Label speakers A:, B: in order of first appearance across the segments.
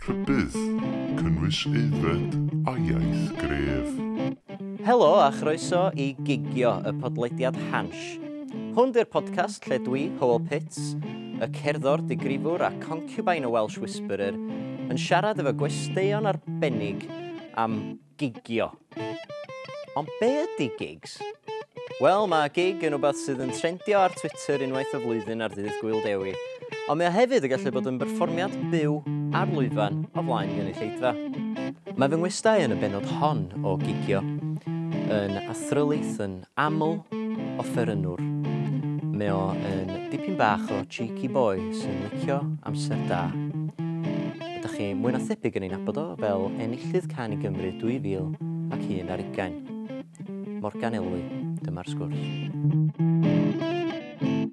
A: Rhybudd, cynnwys aeddfed a iaith gref.
B: Helo a chroeso i Gigio, y podlediad Hansh. Hwn 'di'r podcast lle dwi, Hywel Pitts, y cerddor, digrifwr a concubine y Welsh Whisperer, yn siarad efo gwesteion arbennig am gigio. Ond be ydy gigs? Wel, mae gig yn wbath sydd yn trendio ar Twitter unwaith y flwyddyn ar ddydd Gŵyl Dewi, ond mae o hefyd yn gallu bod yn berfformiad byw ar lwyfan o flaen gynulleidfa. Mae fy ngwestai yn y bennod hon o Gigio yn athrylith yn aml offerynnwr. Mae o yn dipyn bach o cheeky boy sy'n licio amser da. Ydych chi mwy na thebyg yn ei nabod o fel enillydd Cân i Gymru 2021. Morgan Elwy, dyma'r sgwrs.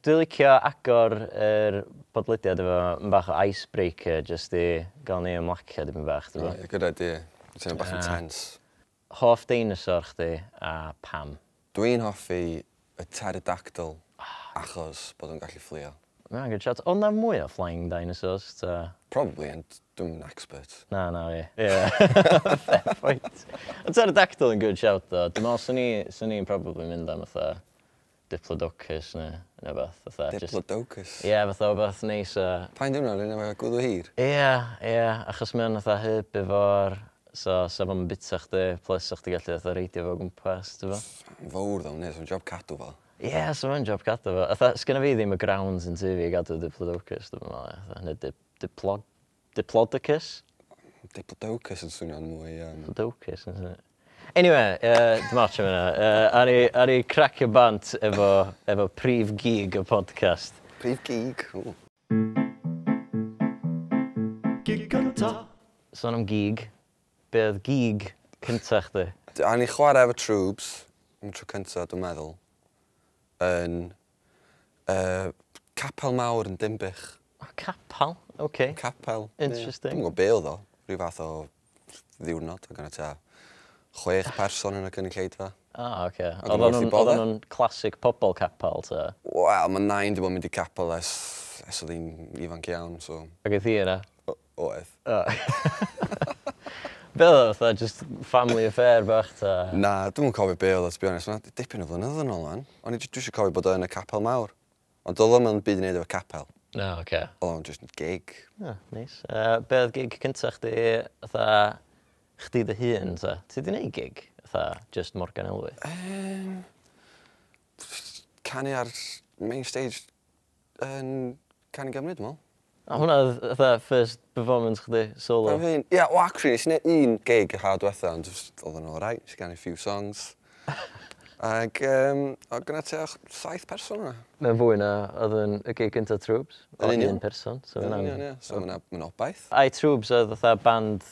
B: Dwi'n licio agor yr podlediad efo bach o icebreaker jyst i gael ni ymlacio dipyn bach, ti'n
C: Oh, yeah, good idea. Ti'n bach yn tense.
B: Hoff dinosaur chdi a pam?
C: Dwi'n hoffi y pterodactyl achos bod o'n gallu fflio.
B: Mae'n good shout. Ond na mwy o flying dinosaurs, ta?
C: Probably, ond dwi'n expert.
B: Na, na fi. Yeah. Fair point. Ond pterodactyl yn good shout, though. Dwi'n meddwl, swn i'n probably mynd am fatha Diplodocus neu beth. Fatha,
C: Diplodocus?
B: Ie, yeah, fatha o beth neis a.
C: Pa'n diwrnod, un efo gwddw hir?
B: Ie, achos mae'n fatha herbivore, so sa fo'n bita chdi, plus sa chdi gallu fatha reidio fo o gwmpas, ti'n fo?
C: Fawr ddo, nes, mae'n job cadw fo.
B: Ie, yeah, so mae'n job cadw fo. Fatha, sgynna fi ddim y grounds yn tŷ fi i gadw Diplodocus, dwi'n meddwl, ie, fatha, neu Diplodocus?
C: Diplodocus yn swnio'n mwy.
B: Diplodocus, yn swnio. Anyway, dim ots am hynna. Ar i cracio bant efo prif gig y podcast.
C: Prif gig? Ww.
A: Gig gynta.
B: Sôn am gig, be oedd gig cynta chdi?
C: A ni chwarae efo Trwbs, am tro cynta, dwi'n meddwl, yn Capel Mawr yn Dinbych.
B: O, capel? Oce. Okay.
C: Capel.
B: Interesting.
C: Dwi'n gwybod be oedd o. Rhyw fath o ddiwrnod, oedd gynna tua 6 person yn y gynulleidfa.
B: Ah, oce.
C: Ac o'n wrth eu
B: Oedden
C: bodde.
B: nhw'n classic pobl capel, ta?
C: Wel, mae nain 'di bod yn mynd i capel ers oedd hi'n ifanc iawn, so.
B: Ac oedd hi yna?
C: Oedd.
B: O. Be oedd o, fatha, just family affair bach, ta?
C: Na, dwi'm yn cofio be oedd o, to be honest. Mae'n dipyn o flynyddoedd yn ôl wan. O'n i dwi eisiau cofio bod o yn y capel mawr. Ond doedd o'm yn byd i wneud efo capel.
B: No, oce.
C: Oedd o'n just gig.
B: Oh, nice. Be oedd gig cynta chdi, fatha, chdi dy hun, ta? Ti di wneud gig, fatha, just Morgan Elwy?
C: Canu ar main stage yn Cân i Gymru, dwi'n meddwl.
B: A hwnna oedd fatha first performance chdi, solo?
C: Ie, yeah, well, actually, nes i wneud un gig y ha diwetha, ond just, oedd o'n alright, nes i ganu few songs. Ac oedd gynna tua 7 person yna.
B: Mae'n fwy na oedd yn y gig gynta Trwbs.
C: Yn union.
B: Un person. So
C: Yn
B: hwnna'n-
C: union, ie. So mae'n obaith.
B: Ai Trwbs oedd fatha band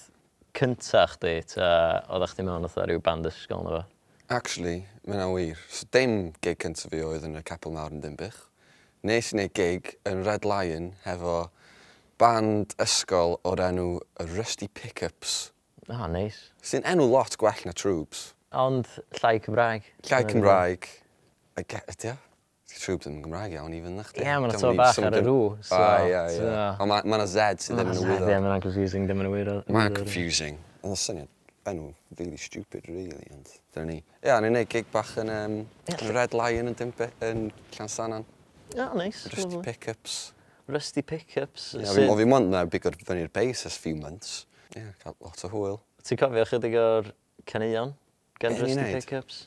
B: cynta chdi, ta oeddach chdi mewn fatha rhyw band ysgol neu fo?
C: Actually, mae hynna'n wir. So dim gig cynta fi oedd yn y Capel Mawr yn Dinbych. Nes i wneud gig yn Red Lion hefo band ysgol o'r enw y Rusty Pickups.
B: Ah, nice.
C: Sy'n enw lot gwell na Trwbs.
B: Ond llai Cymraeg.
C: Llai Cymraeg. I get it, ia. Trwbs ddim yn Gymraeg iawn, even, na chdi.
B: Ie, ma' 'na
C: Dio'm
B: to
C: yn
B: bach
C: some
B: ar yr
C: dim-
B: W, so,
C: Ah, ie, ie.
B: so-
C: Ond ma' 'na Z sydd ddim yn
B: Z,
C: y wyddor.
B: Ie, mae'n confusing, ddim yn y wyddor.
C: Mae'n confusing. Ond y syniad, enw really stupid, really, ond dyna ni. Ie, o'n i'n neud gig bach yn Red Lion yn Dinbych, yn Llansannan.
B: Oh, nice.
C: Rusty
B: Lovely.
C: Pickups.
B: Rusty Pickups.
C: Ie, fi mond na bigo'r fyny'r bass ers few months. Ie, cael lot o hwyl.
B: Ti'n cofio chydig o'r caneuon gan
C: Be o'n i'n
B: Rusty
C: neud?
B: Pickups?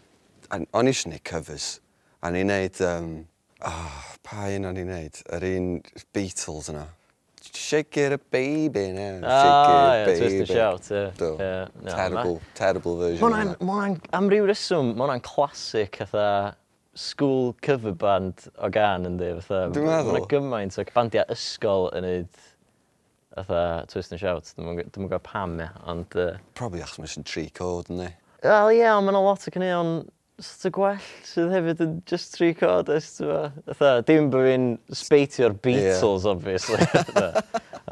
C: O'n i eisiau neud covers. A o'n i'n neud, oh, pa un o'n i'n neud? Yr un Beatles yna. Shake it up baby now, shake it
B: Ah,
C: up
B: ie,
C: baby.
B: Twist and Shout, ie.
C: Do.
B: Ie, na,
C: Terrible, terrible version.
B: Ma' hwnna'n, ma' hwnna'n, am ryw reswm, ma' hwnna'n classic fatha school cover band o gan yndi, fatha.
C: Dwi'n meddwl.
B: Ma' 'na gymaint o bandiau ysgol yn neud fatha Twist and Shout, dwi'm yn gwybod pam, ie, ond
C: Probably achos mae'n tri chord, yndi?
B: Wel, ie, ond ma' 'na lot o caneuon sort of gwell sydd hefyd yn just tri chord, ys, ti'n gwbo? Fatha, dim bod fi'n sbeitio'r Beatles, obviously. Fatha.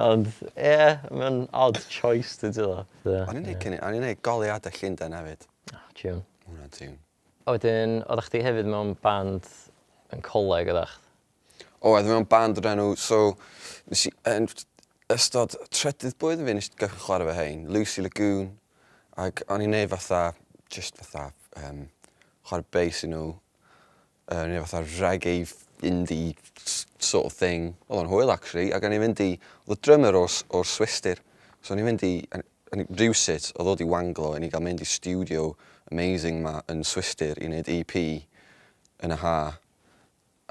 B: Ond, ie, yeah, mae'n odd choice, dwi'n teimlo.
C: O'n i'n neud o'n i'n neud goleuadau Llundain hefyd.
B: Oh, tune.
C: Hwnna'n tune.
B: A wedyn, oeddech chdi hefyd mewn band yn coleg, oeddech?
C: O, oedd mewn band o'r enw, so, nes i, yn, ystod trydydd blwyddyn fi nes i gychwyn chwarae fo hein, Lucy Lagoon, ac o'n i'n neud fatha, just fatha, chwarae bass i nhw, o'n i'n neud fatha reggae, indie sort of thing. Oedd o'n hwyl, actually, ac o'n i'n mynd i, oedd y drummer o'r Swistir, so o'n i'n mynd i, o'n i rywsut, oedd o di wanglo, o'n i gael mynd i studio amazing ma yn Swistir i wneud EP yn y ha,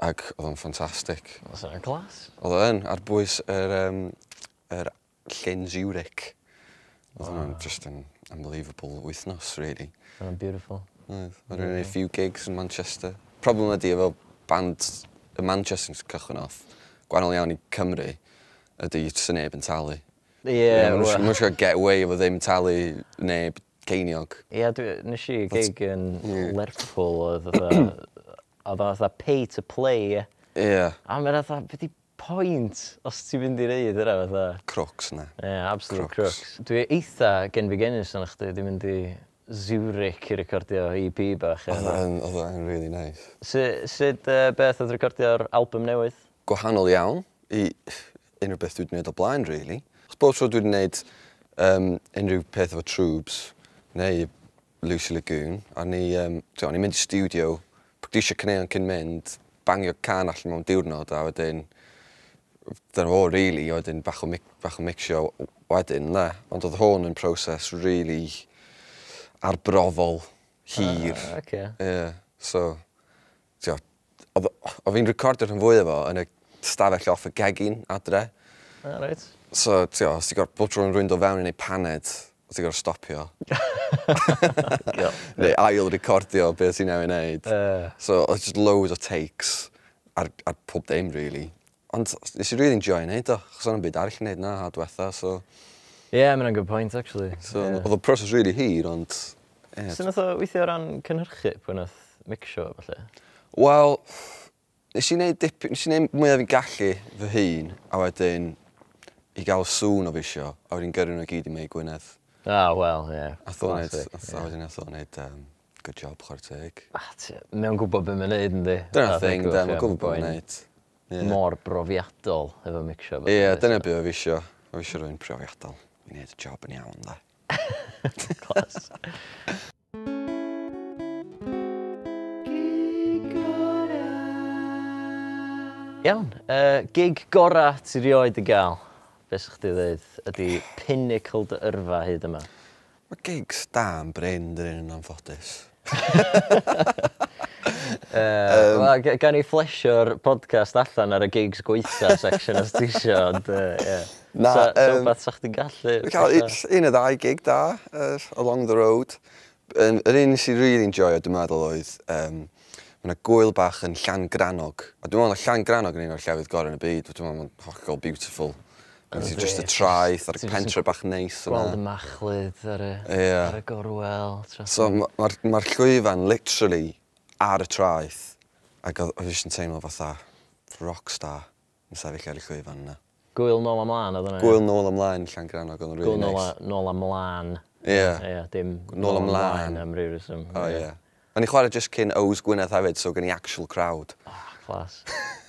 C: ac oedd o'n ffantastig.
B: Oedd o'n class.
C: Oedd o yn, ar bwys yr llyn Zurich. Oedd hwnna'n just yn unbelievable wythnos, really.
B: Oedd o'n beautiful.
C: Oedd. Oedd o'n a few gigs yn Manchester. Problem ydi efo band y Manchester yn cychwyn off, gwahanol iawn i Cymru, ydy sy'n neb yn talu.
B: Ie,
C: Maen nhw'n eisiau get away efo ddim talu neb ceiniog.
B: Ie, nes i gig yn Lerpwl oedd fatha, oedd o fatha pay to play, ie. A mae'n fatha, be di point os ti'n mynd i reid yna fatha?
C: Crooks na.
B: Ie, absolute crooks. Dwi eitha genfigennus yn chdi, dwi'n mynd i Zurich i recordio EP bach.
C: Oedd o'n really nice.
B: Sut beth oedd recordio'r album newydd?
C: Gwahanol iawn i unrhyw beth dwi wedi gwneud o blaen, really. Chos bob tro dwi wedi gwneud unrhyw peth efo Trwbs neu Lucy Lagoon, a ni, o'n i'n mynd i studio, practisio caneuon cyn mynd, bangio can allan mewn diwrnod, a wedyn, dyna fo, really, wedyn bach o mixio wedyn, ne. Ond oedd hwn yn proses really arbrofol, hir.
B: Okay.
C: Yeah, so, tio, oedd fi'n recordio rhan fwyaf fo yn y stafell off y gegin adre.
B: Ah, right.
C: So, tio, os ti'n gorfod bob tro yn rhywun dod fewn i wneud paned, os ti'n gorfod stopio. Neu ail recordio beth ti'n newid wneud. So, oedd just loads o takes ar pob dim, really. Ond nes i really enjoy wneud o, achos o'n byd arall i wneud na, ha diwetha, so...
B: Yeah, mae'n good point, actually.
C: So, oedd y proses really hir, ond... Yeah.
B: So, nath o weithio o ran cynhyrchu, pwy nath mixio, falle?
C: Wel, nes i wneud mwyaf fi'n gallu fy hun, a wedyn i gael sŵn o fi isio, a wedyn gyrru nhw gyd i Mei Gwynedd.
B: Ah, wel, ie.
C: Ath o'n neud good job, chwarae teg.
B: Mewn gwybod beth mae'n neud, yndi?
C: Dyna'r thing, de, mae'n gwybod beth mae'n neud.
B: Mor brofiadol efo mixio.
C: Ie, dyna beth o fi isio. O fi isio rhywun profiadol i wneud y job yn iawn, de.
B: Class. Iawn, gig gora ti rioed i gael, beth sa'ch chi dweud, ydy pinnacle dy yrfa hyd yma?
C: Mae gigs da yn brin, dyn nhw'n anffodus.
B: Wel, gan i flesio'r podcast allan ar y gigs gweitha section os ti isio, ond ie.
C: Na,
B: So beth sa'ch chi'n gallu?
C: Cael un o ddau gig da, along the road. Yr un nes i really enjoyo, dwi'n meddwl, oedd mae yna gwyl bach yn Llangrannog. A dwi'n meddwl na Llangrannog yn un o'r llefydd gorau yn y byd. Dwi'n meddwl mae'n hollol beautiful. Ti'n just y traeth a'r pentre bach neis yna.
B: Gweld y machlud ar y gorwel.
C: So mae'r llwyfan literally ar y traeth. Ac oedd jyst yn teimlo fatha rockstar yn sefyll ar y llwyfan yna.
B: Gwyl nôl ymlaen oedd yna?
C: Gwyl nôl ymlaen Llangrannog, oedd yn really nice.
B: Gwyl nôl ymlaen.
C: Ie.
B: Ie, dim
C: nôl ymlaen
B: am ryw reswm.
C: O ie. O'n i chwarae just cyn Ows Gwynedd hefyd, so gen i actual crowd.
B: Oh, class.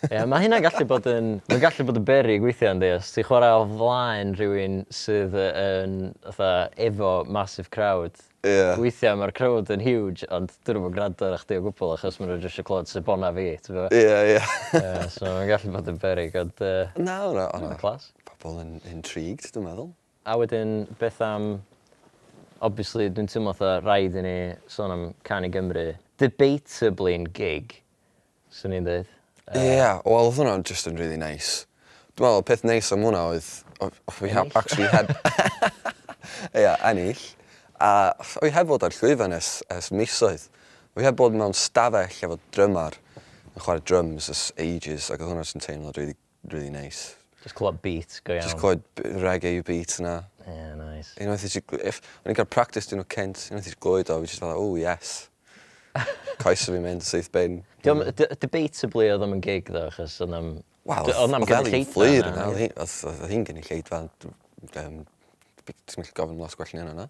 B: Ie, mae hynna'n gallu bod yn... Mae'n gallu bod yn beryg weithiau, yndi? Os ti'n chwarae o flaen rhywun sydd yn, fatha, efo massive crowd.
C: Ie.
B: Weithiau mae'r crowd yn huge, ond dyn nhw'n gwrando ar chdi o gwbl, achos maen nhw jyst eisiau clywed sebona fi, ti'n gwbod?
C: Ie, ie.
B: So mae'n gallu bod yn beryg, ond...
C: Na, na.
B: Class.
C: Pobl yn intrigued, dwi'n meddwl.
B: A wedyn, beth am... Obviously, dwi'n teimlo fatha rhaid i ni sôn am Cân i Gymru. Debatably'n gig, swn i'n dweud.
C: Ie, wel, oedd hwnna'n just yn really nice. Dwi'n meddwl, peth neis am hwnna oedd... Fi heb, actually heb... Ie, ennill. A fi heb fod ar llwyfan ers misoedd. Fi heb bod mewn stafell efo drymar yn chwarae drums ers ages, ac oedd hwnna'n just yn teimlo really, really nice.
B: Just clywed beat, go iawn.
C: Just clywed reggae beat yna.
B: Yeah, nice.
C: Unwaith i ti... O'n i'n cael practice dyn nhw cynt, unwaith i ti glywed o, fi just fel, oh, yes. Coes o fi'n mynd syth bin.
B: Debatably oedd o'n gig, ddo, achos oedd o'n...
C: Wel, oedd Elin Fflur yna, oedd hi'n gynulleidfa. Ti'n gallu gofyn lot gwell na hynna, na?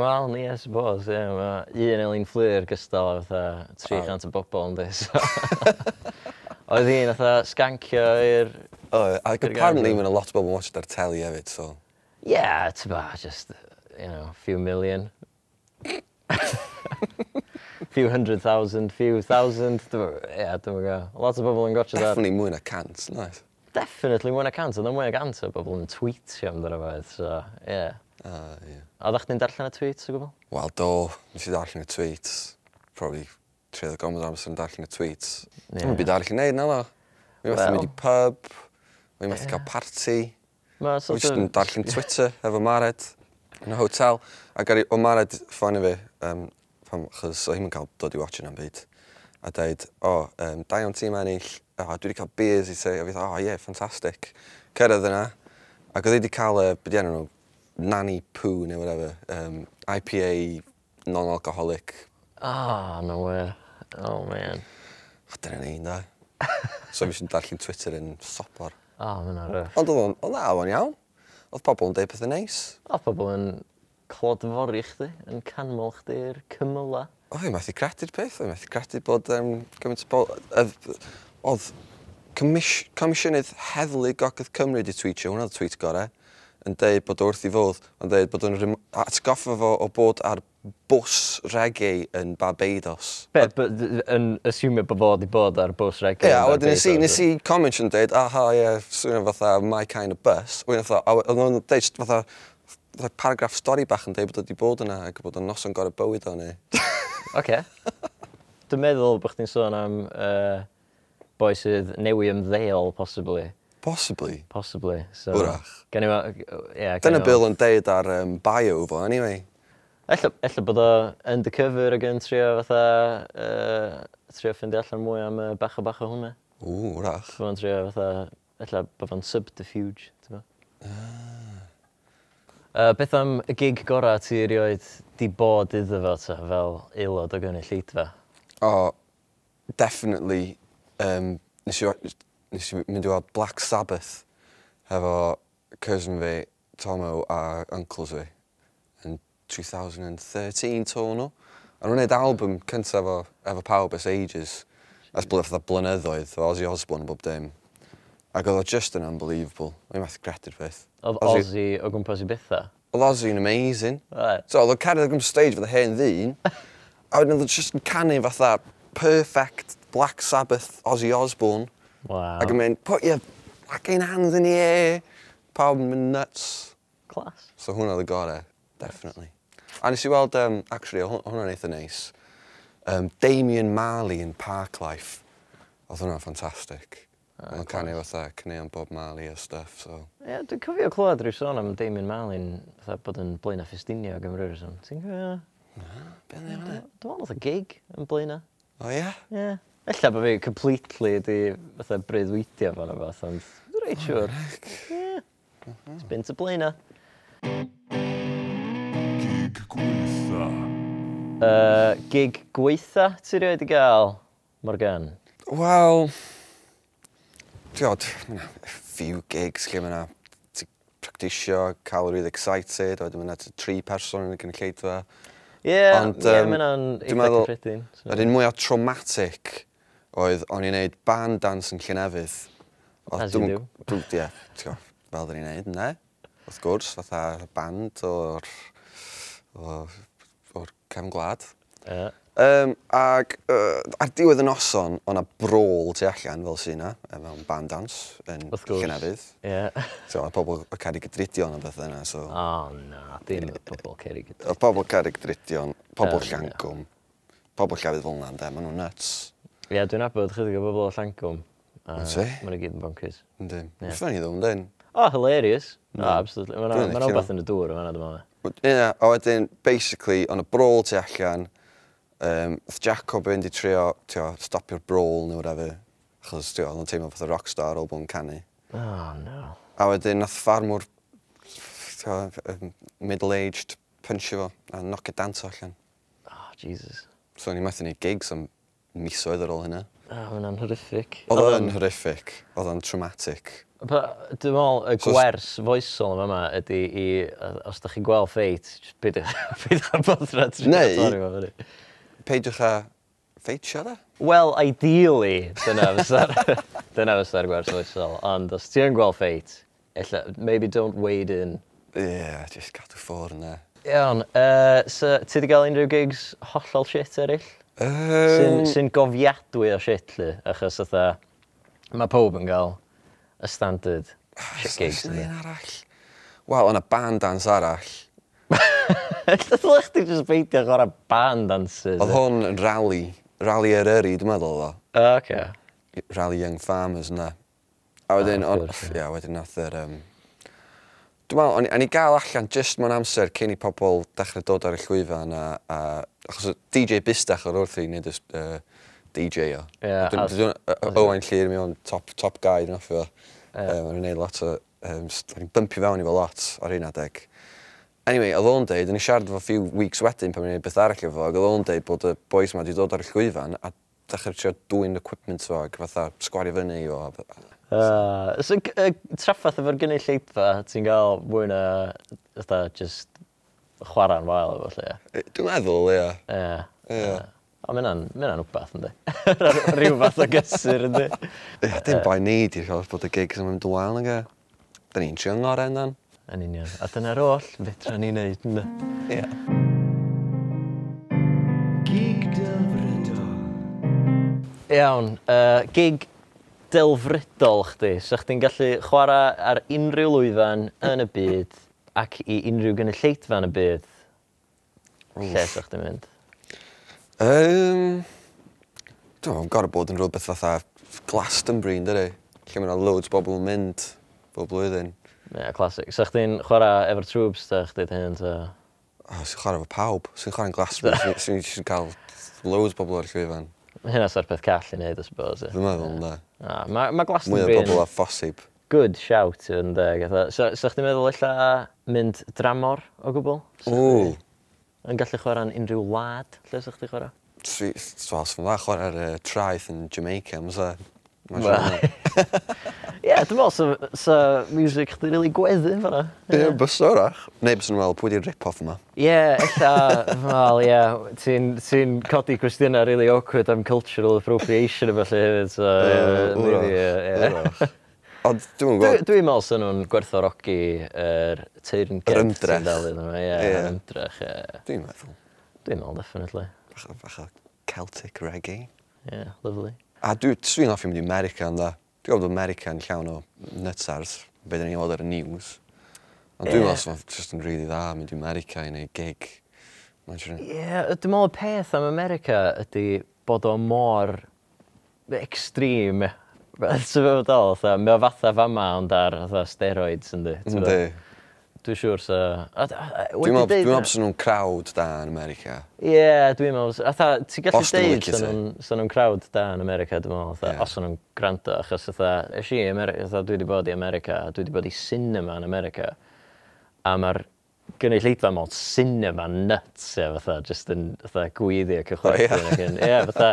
B: Wel, ni, I suppose, ie. Mae un Elin Fflur gystal o fatha 300 o bobl, yndi, so... Oedd hi'n fatha sgancio i'r
C: O, ac apparently mae'n a lot o bobl yn watched ar telly hefyd, so.
B: Yeah, ti'n ba, just, few million. Few hundred thousand, few thousand. Yeah, dwi'n gwybod. Lot o bobl yn gotcha that.
C: Definitely mwy na 100, nice.
B: Definitely mwy na 100. Oedd mwy na 100 o bobl yn tweetio amdano fo, so, yeah.
C: Ah, yeah.
B: Oeddech chdi'n darllen y tweets o gwbl?
C: Wel, do, nes i darllen y tweets. Probably treulio gormod o amser yn darllen y tweets.
B: Ie.
C: Dwi'n byd arall i wneud, na ddo. Mi'n methu
B: Wel.
C: mynd i pub, mi'n methu cael party.
B: Ma'
C: Dwi'n
B: sort
C: just yn
B: of
C: darllen Twitter efo Mared yn y hotel. Ac ar, o Mared ffonio fi, pam, achos o hi'm yn cael dod i watch am byd. A deud, o, da iawn tîm ennill, o, dwi wedi cael beers i ti. A fi, o, ie, yeah, fantastic. Cyrraedd yna, ac oedd hi wedi cael, be di enw nhw, Nanny Poo neu whatever, IPA non-alcoholic.
B: Oh, no way. Oh, man.
C: O, dyna ni, da. So fi sy'n darllen Twitter yn sopor.
B: Oh, ma' hwnna'n rough.
C: Ond oedd o'n, oedd na, oedd o'n iawn. Oedd pobl yn deud pethau neis.
B: Oedd pobl yn clodfori chdi, yn canmol chdi i'r cymyla.
C: O, fi'n methu credu'r peth. Fi'n methu credu bod gymaint o bobl. Oedd Comisiynydd Heddlu Gogledd Cymru wedi tweetio, hwnna oedd y tweet gorau, yn deud bod o wrth i fodd, yn deud bod o'n atgoffa fo o bod ar bws reggae yn Barbados.
B: Be, yn asumio bod fo wedi bod ar bws reggae
C: Ie,
B: yn
C: a wedyn nes i,
B: Barbados?
C: nes i comment yn deud, aha, ie, yeah, swnio fatha my kind of bus. Wedyn fatha, a oedd nhw'n deud jyst fatha paragraff stori bach yn deud bod o wedi bod yna ac bod o'n noson gorau bywyd o neu.
B: Oce. Dwi'n meddwl bod chdi'n sôn am boi sydd newi ymddeol, possibly.
C: Possibly.
B: Possibly. So,
C: Wrach.
B: Gan i ie,
C: Dyna Bill yn deud ar bio fo, anyway.
B: Ella bod o undercover ac yn trio fatha, trio ffindio allan mwy am bach o bach o hwnna.
C: Ww, wrach.
B: Bod o'n trio fatha, ella bod fo'n subterfuge, ti'n bo? Beth am y gig gorau ti erioed di bod iddo fo ta, fel aelod o gynulleidfa?
C: O, definitely, nes i mynd i weld Black Sabbath hefo cousin fi, Tomo, a uncles fi yn 2013 to nhw. A nhw'n gwneud album cyntaf efo pawb ers ages. Ers fatha blynyddoedd, efo Ozzy Osbourne a bob dim. Ac oedd o just yn unbelievable. O'n i'n methu credu'r peth.
B: Oedd Ozzy o gwmpas i betha?
C: Oedd Ozzy'n amazing.
B: Right.
C: So oedd o'n cerdded o gwmpas stage fatha hen ddyn, a wedyn oedd o just yn canu fatha perfect Black Sabbath Ozzy Osbourne.
B: Wow.
C: Ac yn mynd, "Put your fucking hands in the air." Pawb yn mynd nuts.
B: Class.
C: So hwnna oedd y gorau, definitely. A nes i weld, actually, oedd hwnna'n eitha neis, Damian Marley yn Parklife. Oedd hwnna'n ffantastig.
B: Ah,
C: Oedd o'n canu fatha caneuon Bob Marley a stuff, so.
B: Ie, yeah, dwi'n cofio clywed rhyw sôn am Damian Marley'n fatha bod yn Blaenau Ffestiniog am ryw reswm. Ti'n cofio?
C: Na, be oedd hwnna?
B: Dwi'n meddwl oedd y gig yn Blaenau.
C: O ie?
B: Ie. Ella bod fi completely di fatha breuddwydio fan o fath, ond dwi'n reit siŵr. Ie. It's been to Blaenau.
A: Gig gweitha.
B: Gig gweitha ti rioed i gael, Morgan?
C: Wel, ti'n gwybod, few gigs lle mae yna ti'n practisio, cael really excited, a wedyn mae yna tri person yn y gynulleidfa.
B: Ie,
C: Ond,
B: ie,
C: yym,
B: mae hynna'n
C: dwi'n
B: eitha
C: meddwl-
B: cyffredin. So.
C: Yr un mwyaf traumatic oedd o'n i'n neud band dance yn Llynefydd. Oedd
B: As you
C: dwi'm-
B: do.
C: Ie, ti'n gwbod, fel dyn ni'n neud, yndê? Wrth gwrs, fatha band o'r cefn gwlad.
B: Ie.
C: Ac ar diwedd y noson, o'na brawl tu allan fel sy'n yna, mewn band dance yn
B: Wrth gwrs.
C: Llynefydd.
B: Ie.
C: So, oedd pobl o Cerrig y Drudion a bethau yna, so.
B: O, na, dim y bobl Cerrig y
C: Oedd pobl Cerrig Drudion, pobl
B: Ie.
C: Llangwm, pobl llefydd fel yna, ynde, maen nhw'n nuts.
B: Ie, dwi'n nabod chydig o bobl o Llangwm. A
C: Wyt ti?
B: Maen nhw gyd yn bonkers.
C: Yndyn.
B: Ie.
C: Yeah. Funny though, yndyn.
B: O, hilarious. O, absolutely. Mae'n
C: Dwi'n
B: ma
C: licio
B: rhywbeth yn y dŵr yma, dwi'n meddwl.
C: Ie, a wedyn, basically, o'n y brawl tu allan, oedd Jacob yn di trio, trio, stopio'r brawl neu whatever, achos, trio, oedd o'n teimlo fatha rockstar ar ôl bod yn canu.
B: Oh, no.
C: A wedyn, nath ffarmwr, trio, middle-aged, punchio fo, a knock dant allan.
B: Oh, Jesus.
C: So o'n i methu neud gigs am misoedd ar ôl hynna.
B: Oh, mae hwnna'n horrific.
C: Oedd o'n horrific, oedd o'n traumatic.
B: Dwi'n meddwl, y gwers foesol yma yma ydy i, os da chi'n gweld ffeit, jyst peidiwch peidiwch â bothra trio
C: Neu-
B: torri fo fyny.
C: Peidiwch â Ffeitio, da?
B: Wel, ideally, dyna fysa'r gwers oesol. Ond os ti yn gweld ffeit, ella, maybe don't wade in.
C: Ie, yeah, just cadw ffwrdd yna.
B: Iawn, so, ti wedi cael unrhyw gigs hollol shit eraill? Sy'n gofiadwy o shit, lle, achos fatha, mae pob yn cael y standard shit gigs,
C: Oes 'na
B: yndi?
C: un arall? Wel, o'na band dance arall.
B: Ella dylech chdi jyst beidio chwarae band dances.
C: Oedd hwn yn rally. Rally Eryri, dwi'n meddwl oedd o.
B: O, oce.
C: Rally Young Farmers yna. A wedyn,
B: Ah,
C: on,
B: wrth gwrs, ie.
C: ia, wedyn nath yr... Dwi'n meddwl, o'n i gael allan just mewn amser cyn i pobl dechrau dod ar y llwyfan a achos y DJ Bustach o'r wrth i wneud y DJ o.
B: Ie,
C: Owain Llyr, mi o'n top guy, dwi'n hoffi fo.
B: Ie.
C: O'n i'n neud lot o... O'n i'n bumpio fewn i fo lot ar un adeg. Anyway, oedd o'n deud, o'n i siarad efo few weeks wedyn pan o'n i'n neud beth arall efo fo, ac oedd o'n deud bod y boys ma wedi dod ar y llwyfan a dechrau trio dwyn equipment fo ac fatha sgwario fyny i fo.
B: So, traffath efo'r gynulleidfa, ti'n gael mwy na, fatha, just chwarae'n wael efo lle.
C: Dwi'n meddwl, ie.
B: Ie.
C: Ie.
B: O, mae hynna'n wbath, yndi? Rhyw fath o gysur, yndi?
C: Ie, dim bai ni di'r ffaith bod y gigs yn mynd yn wael, nag e? Da ni'n trio ngorau yndan?
B: Yn union. A dyna'r oll fedra ni wneud, yndi?
C: Ie.
D: Gig delfrydol.
B: Iawn, gig delfrydol chdi. So chdi'n gallu chwarae ar unrhyw lwyfan yn y byd ac i unrhyw gynulleidfa yn y byd. Lle sa chdi'n mynd?
C: Dwi'n meddwl, gorau bod yn rhywbeth fatha Glastonbury, yn dydi? Lle mae yna loads o bobl yn mynd bob blwyddyn.
B: Ie, yeah, classic. So chdi'n chwarae efo'r troops ta chdi dy hun ta?
C: O, sy'n chwarae efo pawb. Sy'n chwarae'n Glastonbury, sy'n cael loads o bobl ar y llwyfan.
B: Hynna sa'r peth call i wneud, I suppose. Ie.
C: Dwi'n meddwl, ynddo.
B: Ah, ma
C: Mwy o
B: Glastonbury
C: bobl
B: yn
C: a phosib.
B: good shout yn deg. So chdi'n meddwl ella mynd dramor o gwbl? Sa
C: Ww.
B: chdi yn gallu chwarae'n unrhyw wlad lle sa chdi chwarae?
C: Wel, sy'n dda chwarae ar y traeth yn Jamaica, fysa. Mae'n
B: Wel.
C: siŵr.
B: Ie, dwi'n meddwl sa music chdi rili gweddu fan'na.
C: Ie, bysa wrach. Neu bysa nhw'n meddwl, pwy di'r rip-off yma?
B: Ie, ella, wel, ie, ti'n codi cwestiynau really awkward am cultural appropriation a felly hefyd, so, ie, maybe, ie.
C: Wrach. Ond dwi'n
B: Dwi-
C: gwybod,
B: Dwi'n meddwl sy'n nhw'n gwerthfawrogi yr teyrnged
C: Yr ymdrech.
B: ti'n dal iddyn nhw, ie,
C: Ie.
B: yr ymdrech, ie.
C: Dwi'n meddwl.
B: Dwi'n meddwl, definitely.
C: Bach o Celtic reggae.
B: Ie, lovely.
C: A dwi'n hoffi mynd i America, ynda. Dwi'n gwybod bod America yn llawn o nutsars, be dyn ni'n weld ar y news. Ond dwi'n
B: Ie.
C: meddwl sy'n just yn really dda mynd i America i wneud gig. Mae'n siŵr.
B: Ie, dwi'n meddwl y peth am America ydy bod o mor extreme. Ti'n meddwl dal, fatha, mae o fatha fama ond ar fatha steroids, yndi? Ti'n
C: Yndi.
B: gwbod? Dwi'n siŵr sa...
C: Dwi'n meddwl dwi'n meddwl bysa nhw'n crowd da yn America.
B: Ie, dwi'n meddwl... Fatha, ti'n gallu
C: Os dyn nhw'n
B: deud
C: licio
B: sa
C: ti.
B: nhw'n crowd da yn America, dwi'n meddwl, fatha,
C: Ie.
B: os o'n nhw'n gwrando, achos fatha, es i America, fatha, dwi wedi bod i America, dwi wedi bod i cinema yn America, a mae'r gynulleidfa mewn cinema nuts, ie, fatha, just yn, fatha, gweiddi ac yn chwerthin.
C: O, ie.
B: ac yn, ie, fatha,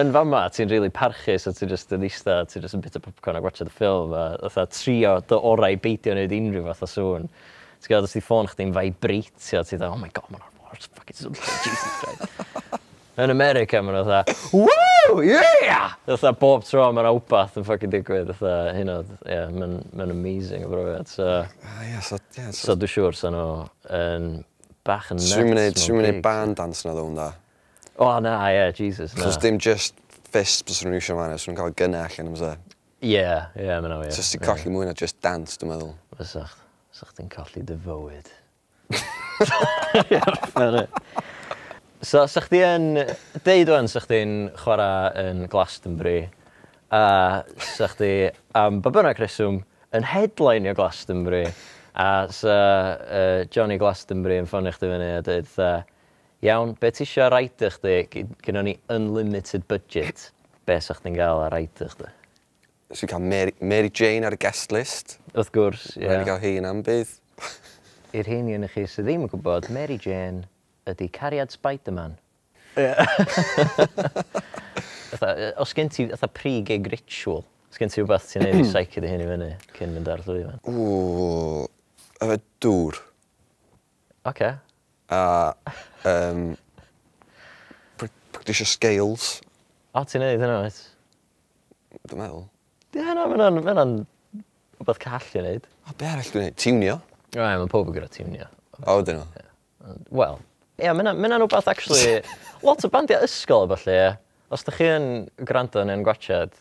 B: yn fama, ti'n really parchus, a ti'n just yn eista, ti'n just yn bit o popcorn a watchad y ffilm, a fatha, trio dy orau i beidio wneud unrhyw fath o sŵn. Ti'n gwybod, os di ffôn chdi'n vibratio, ti'n dweud, "Oh my God, mae'n mor fucking swnllyd, Jesus Christ." Yn America, maen nhw fatha, "Woo, yeah!" Fatha, bob tro mae'n wbath yn fucking digwydd, fatha, hyn oed, ie, mae'n amazing o brofiad. So,
C: Ah, ie, so, ie,
B: so dwi'n siŵr sa nhw yn bach yn nuts
C: Swn i'n
B: mewn
C: mynd neud
B: gigs.
C: band dance na ddo, ynda.
B: O, na, ie, Jesus, na.
C: Achos dim just fist bys nhw'n iwsio man, swn nhw'n cael gynnau allan amser.
B: Ie, ie, mae'n wir.
C: So ti'n colli mwy na just dance, dwi'n meddwl.
B: Fysa chdi'n colli dy fywyd. Ie, fair enough. So, sa chdi yn... Deud wan, sa chdi'n chwarae yn Glastonbury, a sa chdi, am ba bynnag reswm, yn headlineio Glastonbury, a sa Johnny Glastonbury yn ffonio chdi fyny a dweud, fatha, "Iawn, be ti isio ar rider chdi, gynnon ni unlimited budget, be sa chdi'n gael ar rider chdi?"
C: Swn i'n cael Mary Jane ar y guest list.
B: Wrth gwrs, ie.
C: Rhaid i gael hi yn ambydd.
B: I'r rheini yn chi sydd ddim yn gwybod, Mary Jane ydy cariad Spider-Man. Ie. Fatha, os gen ti fatha pre-gig ritual, os gen ti rhywbeth ti'n neud i psyche dy hun i fyny cyn mynd ar llwyfan?
C: Ww, yfed dŵr.
B: Oce.
C: A, Practisio scales.
B: O, ti'n neud hynna, wyt?
C: Dwi'n meddwl.
B: Ie, na, mae hwnna'n rhywbeth call i wneud.
C: O, be arall dwi'n neud? Tiwnio.
B: O, ie, mae pob yn gyda tiwnio.
C: O, dyn nhw.
B: Wel, ie, mae hynna'n rhywbeth, actually, lot o bandiau ysgol a ballu, ie. Os da chi yn gwrando neu'n gwachad,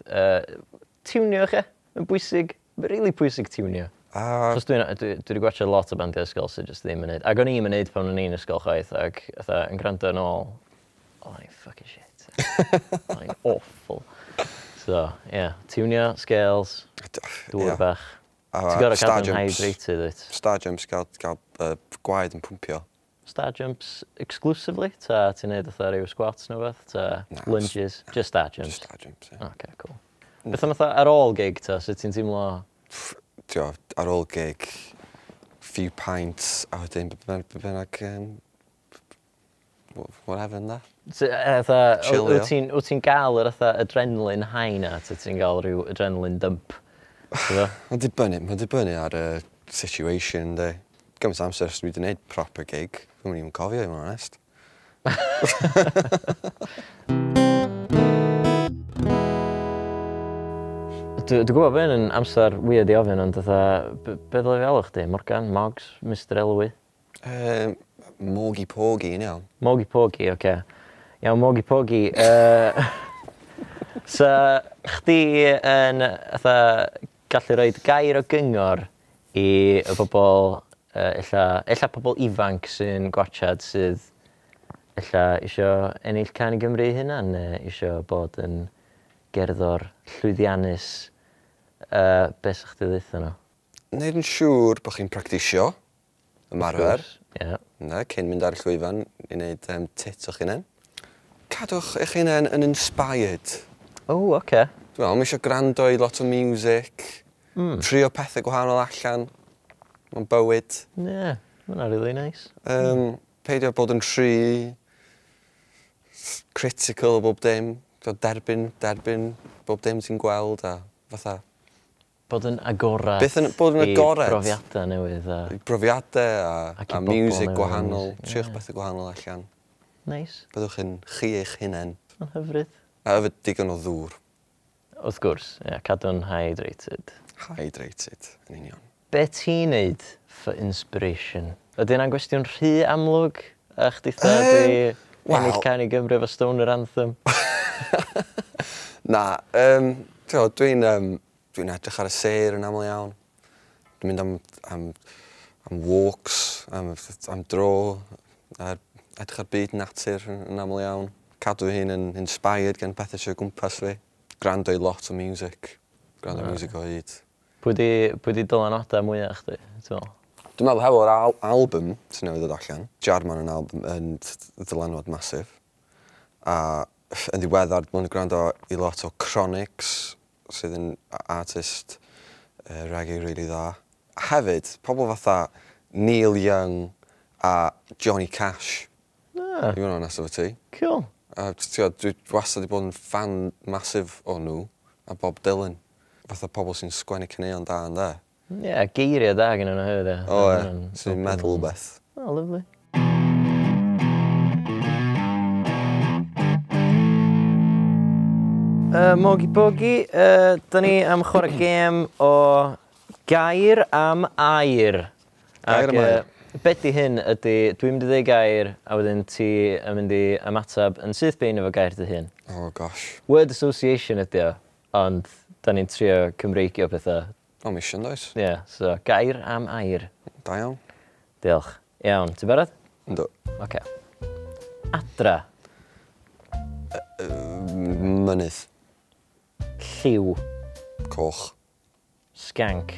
B: tiwnio chi, mae'n bwysig, mae'n really pwysig tiwnio. Achos dwi wedi gwachad lot o bandiau ysgol sydd jyst ddim yn neud. Ac o'n i'm yn neud pan o'n i'n ysgol chwaith, ac fatha, yn gwrando yn ôl, o'n i'n fucking shit. O'n i'n awful. So, ie, yeah, tiwnio, scales, dŵr bach.
C: A
B: Ti'n gorfod
C: star
B: cadw'n
C: jumps.
B: hydrated, wyt?
C: Star jumps, gael gwaed yn pwmpio.
B: Star jumps exclusively? Ta ti'n neud fatha rhyw squats neu beth? Ta
C: Na,
B: lunges? Just star jumps?
C: Just star jumps, ie.
B: Okay, cool. Beth am fatha ar ôl gig ta, sut ti'n teimlo?
C: Tio, ar ôl gig, few pints, a wedyn be bynnag, whatever ynda.
B: Fatha,
C: Chillio.
B: wyt ti'n gael yr fatha adrenaline high na, ta ti'n gael rhyw adrenaline dump? Ti'n
C: Mae'n dibynnu ar y situation, yndi. Gymaint o amser ers dwi wedi gwneud proper gig. Dwi'm yn even cofio, i fod yn onest.
B: Dwi'n gwybod bod hyn yn amser weird i ofyn, ond fatha, be ddylai fi alw chdi? Morgan, Moggs, Mr Elwy?
C: Morgy Porgy, yn iawn.
B: Morgy Porgy, oce. Okay. Iawn, Morgy Porgy. So, chdi yn fatha, gallu rhoi gair o gyngor i y bobl, ella pobl ifanc sy'n gwachad sydd ella isio ennill Cân i Gymru eu hunan, neu isio bod yn gerddor llwyddiannus. Be sa chdi ddeutha nhw?
C: Neud yn siŵr bod chi'n practisio ymarfer.
B: Ie.
C: Na, cyn mynd ar y llwyfan i wneud tit o'ch hunain. Cadwch eich hunain yn inspired.
B: O, oce.
C: Dwi'n meddwl, mae eisiau gwrando i lot o music, trio pethau gwahanol allan, mewn bywyd.
B: Ie, ma' hwnna really nice.
C: Peidio bod yn rhy critical o bob dim. T'wo, derbyn bob dim ti'n gweld a fatha
B: Bod yn agorad.
C: Beth yn- bod yn
B: i
C: agored.
B: brofiadau newydd a...
C: brofiadau
B: Ac i
C: a
B: bobl
C: music
B: newydd,
C: gwahanol.
B: ie.
C: Triwch bethau gwahanol allan.
B: Nice.
C: Byddwch yn chi eich hunain.
B: Mae'n hyfryd.
C: A yfed digon o ddŵr.
B: Wrth gwrs, ie, cadw'n hydrated.
C: Hydrated, yn union.
B: Be ti'n neud for inspiration? Ydy hynna'n gwestiwn rhy amlwg? A chditha di ennill Cân i Gymru efo Stoner Anthem?
C: Na, t'wo, dwi'n edrych ar y sêr yn aml iawn. Dwi'n mynd am walks, am dro, edrych ar byd natur yn aml iawn. Cadw hun yn inspired gan pethau sydd o gwmpas fi. Gwrando i lot o music. Gwrando i music o hyd.
B: Pwy di dylanwadau mwyaf chdi? Ti'n meddwl?
C: Dwi'n meddwl hefo'r album sy'n newydd ddod allan, Jarman yn album yn ddylanwad masif. A yn ddiweddar, dwi'n gwrando i lot o Chronixx, sydd yn artist reggae really dda. Hefyd, pobl fatha Neil Young a Johnny Cash. I fod yn onest efo ti.
B: Cool.
C: A ti'n gwbod, dwi wastad wedi bod yn fan masif o nhw, a Bob Dylan. Fatha pobl sy'n sgwennu caneuon da yn dda.
B: Ie, yeah, geiriau da gen nhw hefyd, ie.
C: O, ie, sy'n meddwl beth.
B: Oh, lovely. Mogi Pogi, da ni am chwarae gêm o gair am air.
C: Gair am air.
B: Be di hyn ydy, dwi'n mynd i ddeud gair, a wedyn ti yn mynd i ymateb yn syth bin efo gair dy hun.
C: Oh gosh.
B: Word association ydy o, ond da ni'n trio Cymreigio pethau.
C: O, mission does.
B: Ie, yeah, so gair am air.
C: Da iawn.
B: Diolch. Iawn, ti'n barod?
C: Yndw.
B: Oce. Adra.
C: Mynydd.
B: Lliw.
C: Coch.
B: Skank.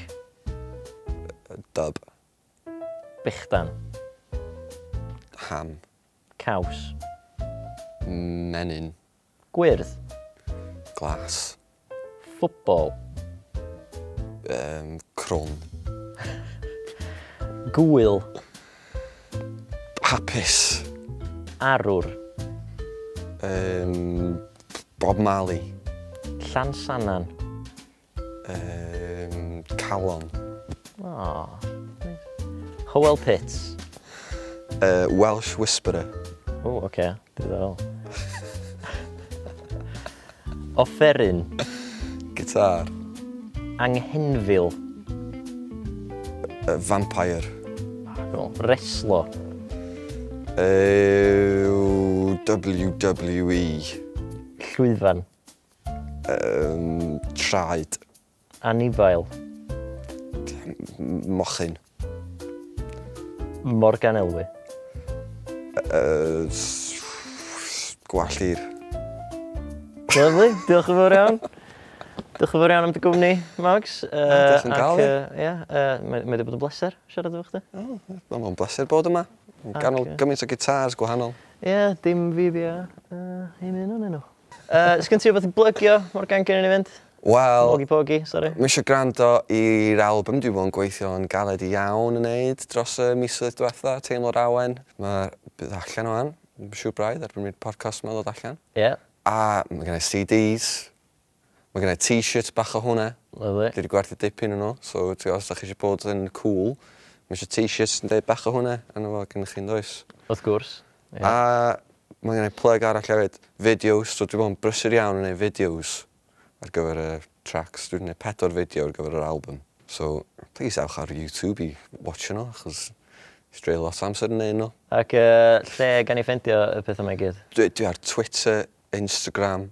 C: Dub.
B: Bechdan.
C: Ham.
B: Caws.
C: Menyn.
B: Gwyrdd.
C: Glas.
B: Ffwbol.
C: Crwn.
B: Gwyl.
C: Hapus.
B: Arwr.
C: Bob Marley.
B: Llansannan.
C: Calon.
B: Oh, nice. Hywel Pitts.
C: Welsh Whisperer.
B: O, oce. Diddorol. Offeryn.
C: Gitar.
B: Anghenfil.
C: Vampire.
B: Cool. Reslo.
C: WWE.
B: Llwyfan.
C: Traed.
B: Anifail.
C: Mochyn.
B: Morgan Elwy.
C: Gwallir.
B: Lovely, diolch yn fawr iawn. Diolch yn fawr iawn am dy gwmni, Mags.
C: Diolch yn gael fi.
B: Mae wedi bod yn bleser siarad efo chdi.
C: Mae'n bleser bod yma. Ganol gymaint o gitars gwahanol.
B: Ie, dim fi bia un o'n nhw. Sgyn ti rhywbeth i blygio, Morgan, cyn i ni fynd?
C: Wel,
B: Pogi pogi, sori.
C: Mae eisiau gwrando i'r album dwi wedi bod yn gweithio'n galed iawn yn neud dros y misoedd diwetha, Teimlo'r Awen. Mae'r bydd allan o'n, yn siŵr braidd, erbyn i'r podcast yma ddod allan.
B: Ie. Yeah.
C: A mae gen i CDs, mae gen i t-shirts bach o hwnna.
B: Lovely.
C: Dwi wedi gwerthu dipyn yn nhw, so os da chi eisiau bod yn cool, mae eisiau t-shirts yn deud bach o hwnna, arno fo gennych chi'n does.
B: Wrth gwrs. Yeah.
C: A mae gen i plug arall hefyd, videos, so dwi wedi bod yn brysur iawn yn neud videos ar gyfer y tracks. Dwi wedi gwneud 4 fideo ar gyfer yr album. So, please ewch ar YouTube i watch nhw, achos dreulio lot o amser yn neud nhw.
B: Ac lle gan i ffeindio y pethau yma i gyd?
C: Dwi ar Twitter, Instagram,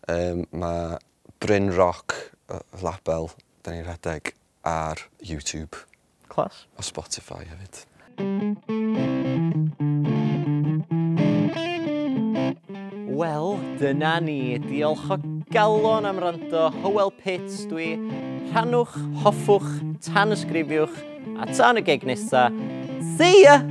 C: mae Bryn Rock, y label, da ni'n rhedeg ar YouTube.
B: Class.
C: A Spotify hefyd.
B: Wel, dyna ni. Diolch o galon am rando. Hywel Pitts dwi. Rhannwch, hoffwch, tanysgrifiwch, a tan y gig nesa. See ya!